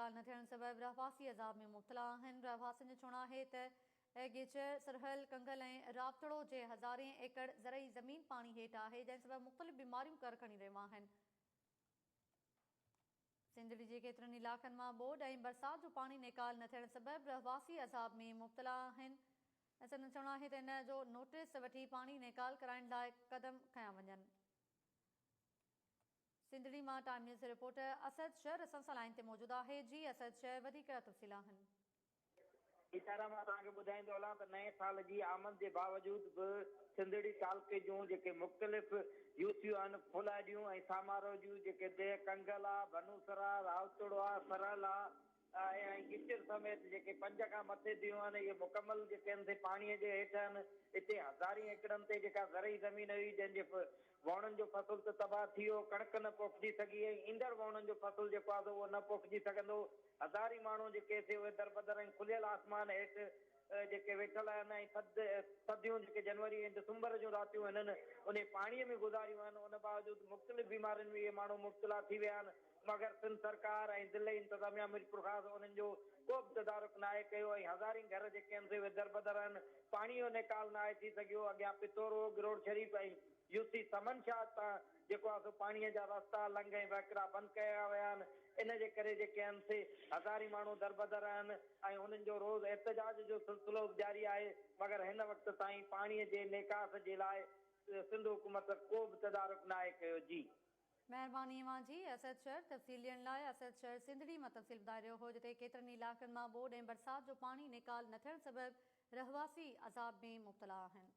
نيڪال نه ٿيڻ سبب رهواسي عذاب ۾ مبتلا آهن. رهواسين جو چوڻ آهي ته گيچر، سرهل، ڪنگل ۽ راوتڙو جي هزارين ايڪڙ زرعي زمين پاڻي هيٺ آهي، جنهن سبب مختلف بيماريون ڪر کڻي رهيون آهن. سنڌڙي جي ڪيترن علائقن مان ٻوڏ ۽ برسات جو پاڻي نيڪال نه ٿيڻ سبب رهواسي عذاب ۾ مبتلا آهن ۽ سندن چوڻ آهي ته ان جو نوٽيس وٺي پاڻي نيڪال ڪرائڻ لاء قدم کنيا وڃن. سنڌڙي مان ٽائيم نيوز رپورٽر اسد شر اسان سان لائين تي موجود آهي جي اسد شر وڌيڪ تفصيل آهن. ادارا مان توهان کي ٻڌائيندو هلان ته نئين سال جي آمد جي باوجود به سنڌڙي تعلقي جون جيڪي مختلف يوسيون آهن ڦلاڏيون ۽ سامارو جون جيڪي ديهه ڪنگل آ، ڀنوسر آ، راوتڙو آ، سرهل آ ۽ گچر سميت جيڪي پنج کان مٿي ديهون آهن اهي مڪمل جيڪي آهن سي پاڻي جي هيٺ آهن اتي هزارين ايڪڙن تي جيڪا زرعي زمين هئي جنهن جي ووڻن جو فصل ته تباهه ٿي ويو، ڪڻڪ نه پوکجي سگهي ۽ ايندڙ ووڻن جو فصل جيڪو آهي سو اهو نه پوکجي سگهندو. هزارين ماڻهو جيڪي سي اهي دربدر ۽ کليل آسمان هيٺ جيڪي ويٺل آهن ۽ ٿڌ ٿڌيون جيڪي جنوري ۽ ڊسمبر جون راتيون هنن انهي پاڻي ۾ گذاريون آهن ان باوجود مختلف بيمارين ۾ اهي ماڻهو مبتلا ٿي ويا آهن مگر سنڌ سرڪار ۽ ضلعي انتظاميا ميرپورخاص انهن جو ڪو به تدارڪ ناهي ڪيو ۽ هزارين گهر جيڪي آهن سي اهي دربدر آهن پاڻي جو نيڪال ناهي ٿي سگهيو اڳيان پتورو گروڙ شريف ۽ يو سي سمن شاهه تان جيڪو آهي سو پاڻي جا رستا، لنگهه ۽ وهڪرا بند ڪيا ويا آهن، ان جي ڪري جيڪي آهن سي هزارين ماڻهو دربدر آهن ۽ انهن جو روز احتجاج جو سلسلو به جاري آهي مگر هن وقت تائين پاڻي جي نيڪاس جي لاء سنڌ حڪومت ڪو به تدارڪ ناهي ڪيو. جي. مهرباني اوهان جي اسد شر تفصيل ڏيڻ لاء اسد شر سنڌڙي مان تفصيل ٻڌائي رهيو هو جتي ڪيترن ئي علائقن مان ٻوڏ ۽ برسات جو پاڻي نيڪال نه ٿيڻ سبب رهواسي عذاب ۾ مبتلا آهن.